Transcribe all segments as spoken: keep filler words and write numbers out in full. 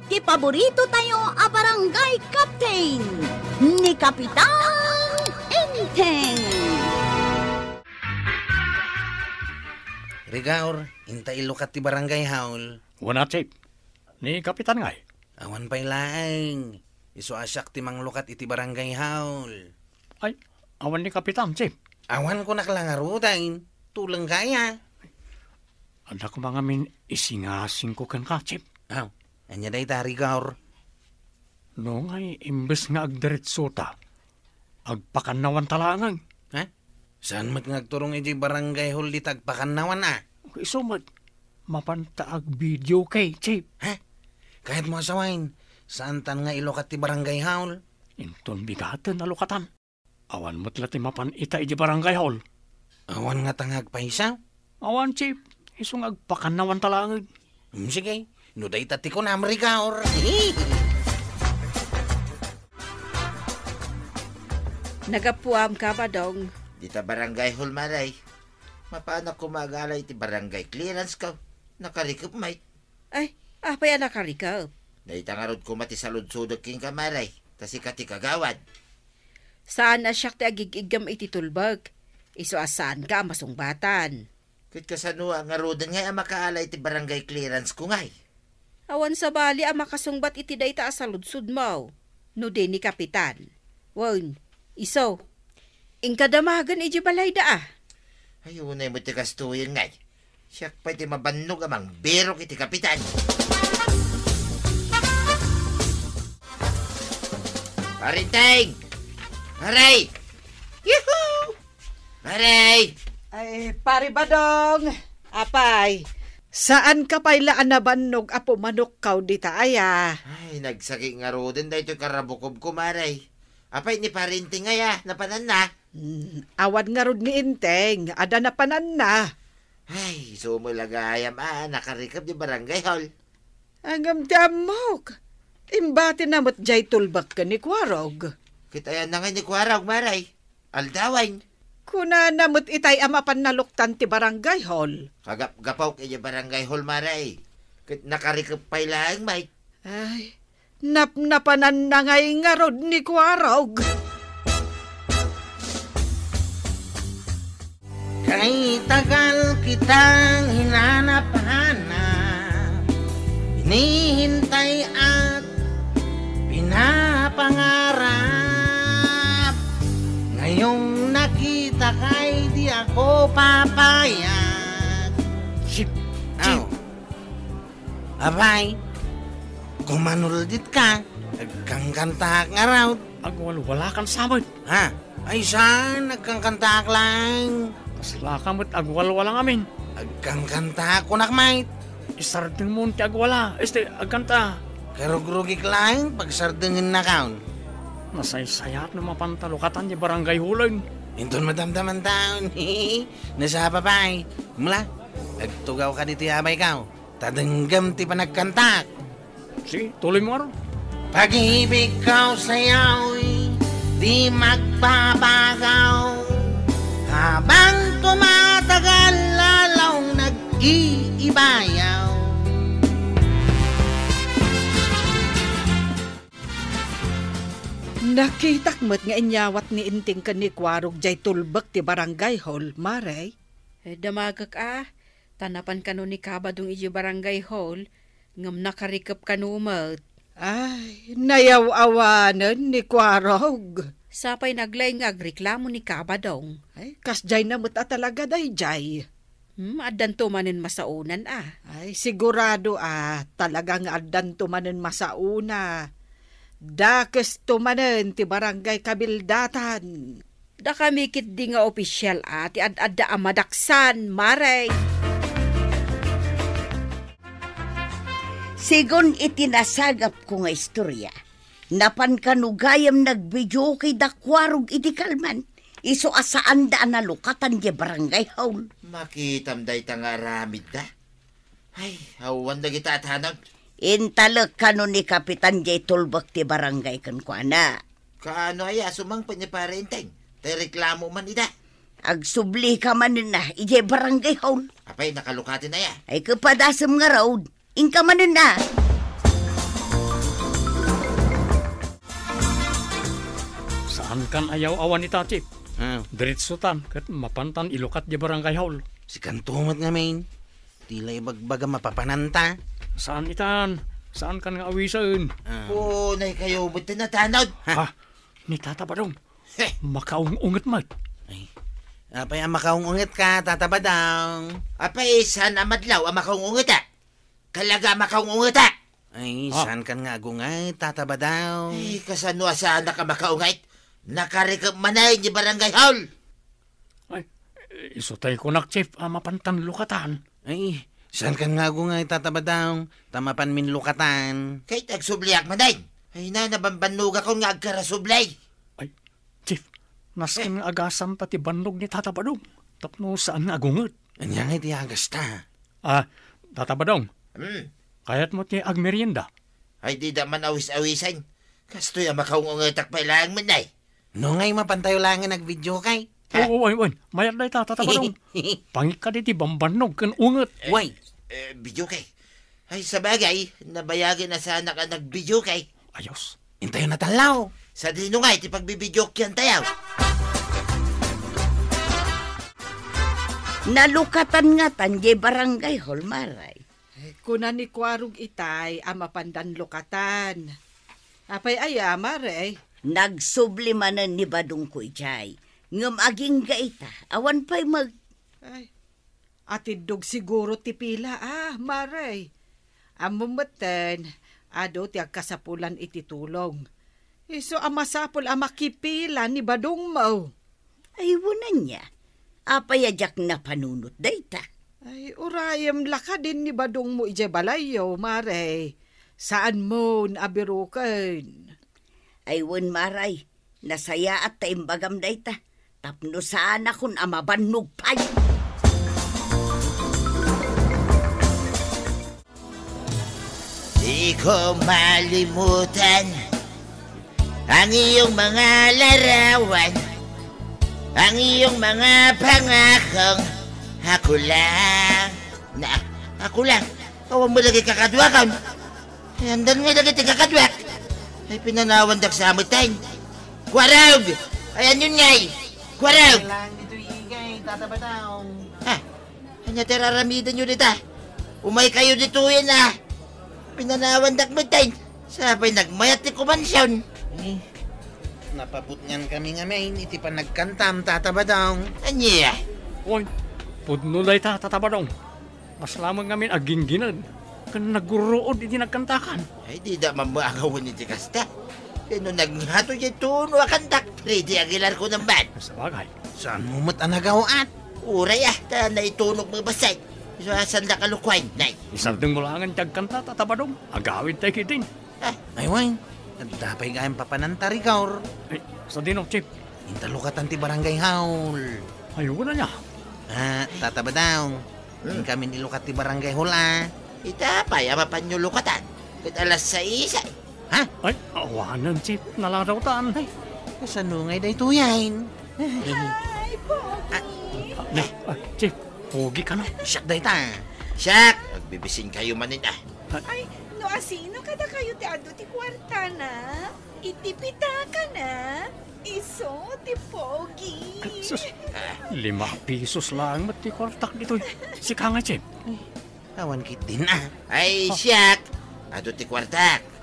ti paborito tayo a barangay captain, ni Kapitan Enteng. Rigaor, inta ilukat ti barangay hall. Wen a, Chief. Ni Kapitan ngay? Awan pay laeng. Isu a siak ti manglukat iti barangay hall. Ay, awan ni Kapitan, Chief. Awan kunak la ngaruden. Tuleng kaya. Adda koma ngamin isingasingko kenka, Chief. Aw, ania dayta, Rigaor? No ngay imbes nga agdiretsota, agpakannawanta laengen. Ha? Saan met nga agturong idiay barangay hall dita agpakannawan a? Isu met, mapanta agvideoke, Chief. Ha? Kayatmo a sawen, saantan nga ilukat ti barangay hall? Inton bigaten a lukatan. Awan met la ti mapan ita idiay barangay hall. Awan ngata nga agpaysa? Awan, Chief. Isu nga agpakannawanta laengen. Hmm, sige. No dayta ti kunam, Rigaor. Nagapuam, Kabadong. Dita barangay hall, Mare. Mapanak koma agala iti barangay clearance ko. Nakarikep met. Ay, apay a nakarikep? Dayta ngarud koma ti saludsodek kenka, Mare. Ta sika ti kagawad. Saan a siak ti agig-iggem iti tulbek. Isu a saanka a masungbatan. Ket kasano a ngaruden ngay a makaala iti barangay clearance ko ngay? Awan sabali a makasungbat iti dayta a saludsodmo, no di ni Kapitan. Wen, isu, inka damagen idiay balayda a. Ay, unay met ti kastoyen ngay. Siak pay ti mabannog a mangbirok iti Kapitan. Pare Enteng! Pare! Yahoo! Pare! Ay, Pare Badong! Apay, saanka pay la a nabannog a pumanokkaw dita aya? Ay, nagsaki ngaruden daytoy karabukobko, Mare. Apay ni Pare Enteng aya, napananna? Hmm, awan ngarud ni Enteng, adda napananna. Ay, isu met la gayam a nakarikep diay barangay hall. Ngem ti ammok, imbatina met diay tulbek ken ni Kuarog. Ket ayanna ngay ni Kuarog, Mare? Aldawen. Kunana met itay a mapan naluktan ti barangay hall. Kagapgapok idiay barangay hall, Mare. Ket nakarikep pay laeng met. Ay, napnapananna ngay ngarud ni Kuarog. Kay tagal kitang hinanap-hanap, hinihintay at pinapangarap. Ngayong nakita kay di ako papayag. Chief, Chief. Aw. Apay, kumanulditka, agkangkantaak ngarud. Agwalwalakan sa met. Ha? Ay, saan? Agkangkantaak laeng. Kaslaka met agwalwala ngamin. Agkangkantaak kunak met. Isardengmo ti agwala, este, agkanta. Karugrugik laeng, pagsardengennakon. Nasaysayaat no mapanta lukatan diay barangay hall-en. Inton madamdamantaon, nasapa pay. Mula, agtugawka ditoy abayko. Ta denggem ti panagkantak. Sige, tuloymo ngarud. Pag-ibig ko sa'yo'y di magbabagaw. Habang tumatagal, lalong nag-iibayaw. Nakitak met nga inyawat ni Enteng ken ni Kuarog diay tulbek ti barangay hall, Mare. Eh, damagek a, ta napan kano ni Kabadong idiay barangay hall, ngem nakarikep kano met. Ay, nayaw-awanen ni Kuarog. Sapay naglaing nga agreklamo ni Kabadong. Ay, kasdiayna met a talaga daydiay. Hmm, addanto manen masaonan a. Ay, sigurado a, talaga nga addanto manen masaona. Dakesto manen ti barangay kabildatan. Dakami ketdi nga opisial a ti ad-adda a madaksan, Mare. Segun iti nasagapko nga istorya, napan kano gayam nagbidio kay da Kuarog idi kalman, isu a saanda a nalukatan diay barangay hall. Makitam dayta nga aramidda. Ay, awan dagita a tanod. Intalek kano ni Kapitan diay tulbek ti barangay kenkuana. Kaano aya a sumangpet ni Pare Enteng? Ta ireklamo man ida. Agsublika manen a idiay barangay hall. Apay, nakalukaten aya? Ay, kapadasem ngarud. Inka manen a. Kan ayaw awan ita, Chief. Ah. Diretsotan, ket mapantan ilukat di barangay hall. Sikanto met ngamin. Ti la ibagbaga mapapananta. Saan itan? Saan kan nga awisen? Ah. O, nay kayo, ba't ti natanod? Ha? Ah, ni Tata Badong. Heh. Makaung-unget met. Ay. Apay a makaung-unget ka, Tata Badong? Apay, saan a madlaw a makaung-unget, ah? Talaga a makaung-unget, ah? Ay, ah, saan kan nga agunget, Tata Badong? Ay, kasano a saanak a makaunget? Nakarikep manen ni barangay hall. Ay, isu tay kunak, Chief, a mapantan lukatan. Ay, saan kan nga agunget, Tata Badong? Ta mapan min lukatan. Kay agsubliak manen. Ay na, nabambannogakon nga agkarasubli. Ay, Chief, nasken nga agasam pay ti bannog ni Tata Badong. Tapno saan nga agunget. Ania nga iti agasta? Ah, Tata Badong. Hmm. Kayatmo ti agmerienda? Ay, dida man awis-awisen. Kastoy a makaung-ungetak pay laeng met, nay. No ngay, mapantayo laengen agvideoke. Ha? Oo, wen, wen. Mayat dayta, Tata Badong. Pangikka diti bambannog ken unget. Wen. Eh, videoke. Ay, sabagay, nabayagen a saanak a nagvideoke. Ayos. Intayo na talaw. Sadino ngay ti pagbibideokean tayo? Nalukatan ngatan diay barangay hall, Mare. Eh, kuna ni Kuarog itay a mapandan lukatan. Apay aya, Mare? Nagsubli manen ni Badongko idiay. Ngem agingga ita, awan pay mag- Ay, atiddog siguro ti pila, ah, Mare. Ammom metten, adu ti agkasapulan iti tulong. Isu a masapul a makipila ni Badongmo. Ay, wen ania? Apay a diak napanunot dayta? Ay, urayem la kadin ni Badongmo idiay balayyo, Mare. Saanmon a biroken. Ay, wen, Mare, nasayaat ta imbagam dayta. Tapno saanakon a mabannog pay. Di ko malimutan ang iyong mga larawan, ang iyong mga pangakong ako lang. Na, ako lang. Awan mo lagi kakaduakan. Ay, andan nga lagi ti kakaduak. Ay, pinanawandak sa amutan. Kuarog! Ay, anyon ngay? Kuarog! Kailangan dito igay, Tata Badong. Ha? Ania ti ar-aramidenyo dita? Umay kayo ditoyen a pinanawandak metten. Sapay nagmayat ti kumansion. Eh, napabutngan kami ngamin iti panagkantam, Tata Badong. Ania? Oy, pudno dayta, Tata Badong. Kasla met ngamin a ginggined ken nagurruod iti nagkantakan. Ay, dida mammaangawen iti kasta. Ken no nagnghato diay tono a kantak, Freddy Aguilar ko naman. Sabagay. Saanmo met a nagaw-at? Uray, ah, ta naitunok mo basay. Isu a sanda kalukwaen, nay. Isardengmo laengen ti agkanta, Tata Badong. Agawid tayo ketdin. Ah. Ay, wen. Adda pay gayam papananta, Rigor. Ay, sadino, Chief? Inta lukatan ti barangay hall. Ay, wen ania? Ah, Tata Badong. Hmm. Inkamin ilukat ti barangay hall, ah. Ita pay a mapanyo lukatan. Ket alas sais, ay. Ha? Ay, awanen, Chief. Naladawtan. Ay, kasano ngay daytoyen? Hi, Pogi. Ah, ah, Chief, Pogi kano? Siak dayta. Siak, agbibisin kayo manen, ah. Ay, no asino kadakayo ti adu ti kuartana? Iti pitakana? Isu ti Pogi. Ay, sus. Ah. Lima pesos laeng met ti kuartak ditoy. Sika nga, Chief. Awan ketdin, ah. Ay, siak. Adu ti kuartak.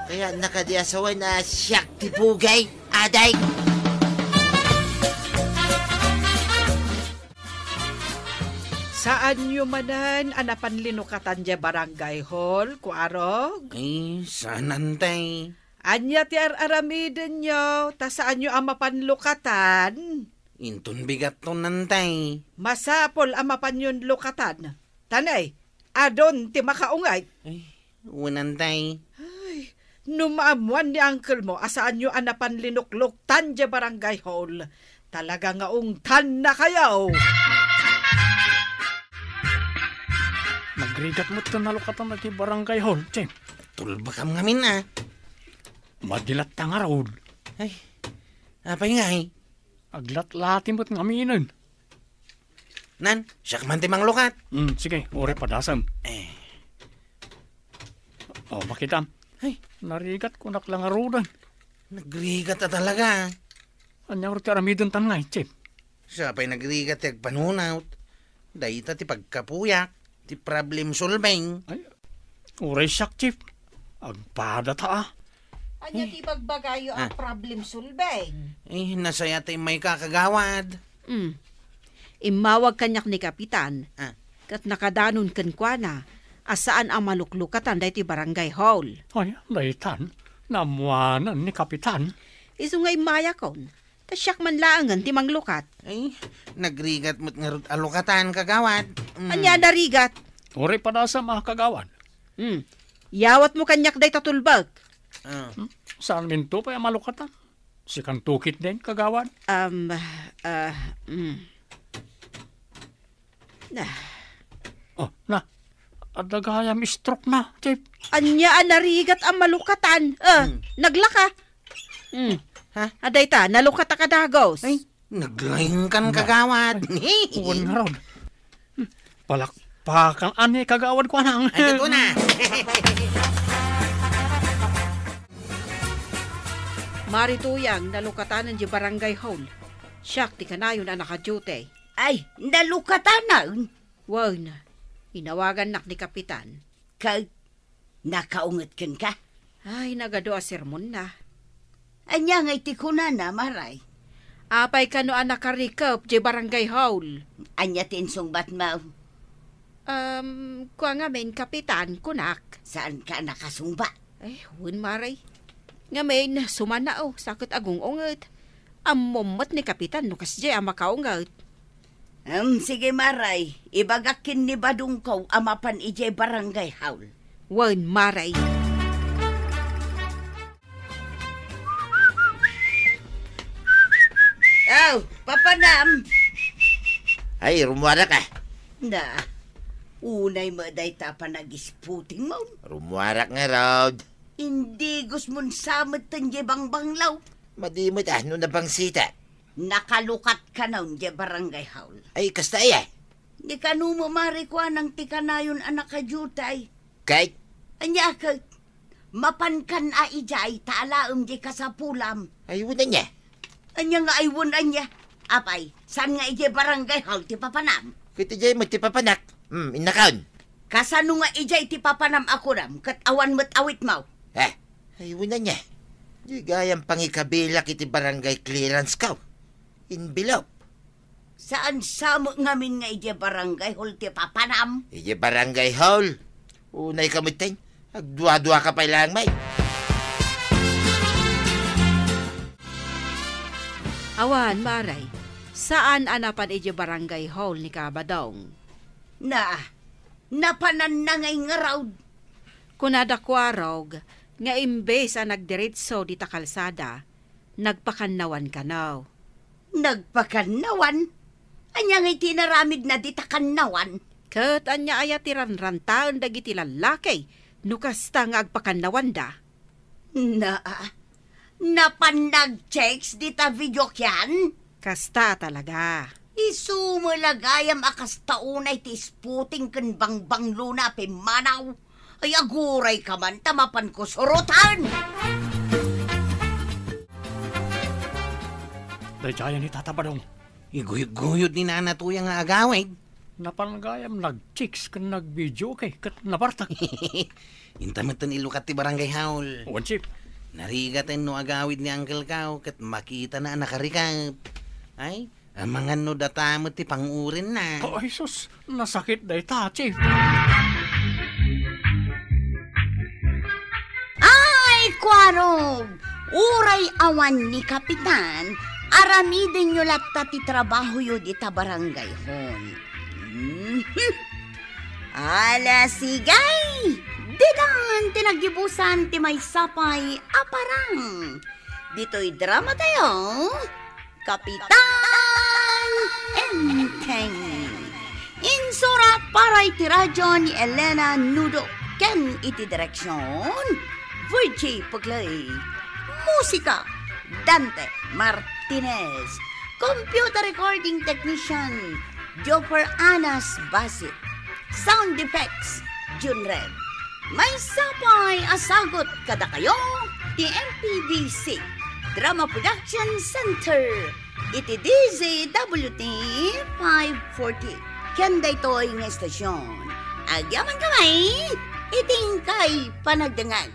Kayatna kadi a sawen a siak ti Pogi. Aday. Saanyo manen a napan linukatan diay barangay hall, Kuarog? Ay, saan, Antay. Ania ti ar-aramidenyo, ta saanyo a mapan lukatan? Inton bigatton, Antay. Masapul a mapanyon lukatan. Ta nay, adun ti makaunget. Ay, wen, Antay. Ay, no maammuan ni uncle mo a saanyo a napan linukluktan diay barangay hall, talaga nga ungtannakayo. Nagrigat met ti nalukatan iti barangay hall, Chief. Tulbakam ngamin, ah. Madi latta ngarud. Ay, apay ngay? Aglatlati met ngaminen. Nan, siak man ti manglukat. Hmm, sige, uray padasem. Eh. Oh, makitam. Ay. Narigat kunak la ngaruden. Nagrigat a talaga. Ania ti aramidentan ngay, Chief? Siak pay nagrigat ti agpanunot. Dayta ti pagkapuyak, ti problem solving. Ay, uray siak, Chief. Agpadata, ah. Ania ti ibagbagayo a Ah. problem solving? Eh, nasayaat ti immayka, kagawad. Mm. Immawag kaniak ni Kapitan, Ah. ket nakadanon kenkuana a saan a maluklukatan daytoy barangay hall. Ay, daytan, naammoanan ni Kapitan. Isu nga immayakon, ta siak man laengen ti manglukat. Ay, nagrigat met ngarud a lukatan, kagawad. Mm. Ania a narigat? Uray padasam a, kagawad. Mm. Yawatmo kaniak dayta tulbek. Ah. Hmm? Saanminto pay a malukatan? Sikanto ketdin, kagawad? Um, ah, mm. Ah. Oh, na. Adda gayam stroke na, Chief. Ania a narigat a malukatan? Ah, Hmm. naglaka. Hmm. Ha? Adayta, nalukataka dagus. Ay, naglaingkan, Na. kagawad. Wen ngarud. Hmm. Palakpakan, ani, kagawad, kuanang. Ay, ito na. Mari Tuyang, nalukatanen di barangay hall. Siak ti kanayon a nakaduty. Ay, nalukatanen? Wen, inawagannak ni Kapitan. Ket nakaunget kenka? Ay, nagadu a sermonna. Ania ngay ti kunana, Maray? Apay kano a nakarikep di barangay hall? Ania ti insungbatmo? Um, kua ngamin, Kapitan, kunak. Saanka a nakasungbat? Ay, wen, Maray. Ngamin, sumanao, sa ket agung-unget. Ammom met ni Kapitan no kasdiay a makaunget. Em, sige, Maray. Ibagak ken ni Badongko a mapan idiay barangay hall. Wen, Maray. Aw, papanam. Ay, rummuarak, ah. Na, unay met dayta panag-spooting mo. Rummuarak ngarud. Indigos mon sa metten diay bangbanglo. Madi met, ah, no nabangsita. Nakalukat kanon diay barangay hall. Ay, kasta aya. Ni kano mo, Mari, kuanang ti kanayon a nakadiutay? Kay? Ania ket? Mapankan a idiay ta alaem diay kasapulam. Ay, wen ania? Ania nga ay wen ania? Apay, saan nga idiay barangay hall ti papanam? Ket idiay met ti papanak. Hmm, innakon. Kasano nga idiay ti papanam a kunam ket awan met awitmo? Eh, ay, wen ania? Di gayam pangikabilak iti barangay clearance ko. Envelope. Saan sa met ngamin nga idiay barangay hall ti papanam? Idiay barangay hall? Unay ka metten. Agdua-dua ka pay laeng, may. Awan, Maray. Saan a napan idiay barangay hall ni Kabadong? Na, napananna ngay ngarud. Kunada kuarog nga imbes a nagdiretso dita kalsada, nagpakannawan kano. Nagpakannawan? Ania ngay ti inaramidna dita kannawan? Ket ania aya ti ranrantaen dagiti lallaki no kasta nga agpakannawanda? Na, napan nag-chicks dita video kian? Kasta talaga. Isu met la gayam a kasta unay ti spooting ken bangbanglona a pimmanaw. Ay, aguray ka man ta mapanko surotan! Daydiayen ni Tata Badong. Iguyod-guyod ni Nana Tuyang nga agawid. Napan gayam nag-chicks ken nag-videoke ket nabartak. Inta metten ilukat ti barangay hall. Wen, Chief. Narigaten no agawid ni Uncle Kao ket makitana a nakarikep. Ay, amangan no data met ti pangurinna. Oh, ay sus, nasakit dayta, Chief. Ay, kuarog! Uray awan ni Kapitan, aramidenyo latta ti trabahoyo dita barangay hall. Mhm. Ala, sige! Ditan ti naggibusan ti maysa pay a parang. Ditoy dramatayo, Kapitan Enteng. Insura para iti radio ni Elena Nudo ken iti direksion, Virgie Puglay. Musika, Dante Martinez. Computer recording technician, Joffer Anas Basit. Sound effects, Jun Red. Maysa pay a sagut kadakayo ti M P B C. Drama Production Center iti D Z W T five forty. Ken daytoy nga istasyon, agyamankami iti inkay panagdengngeg.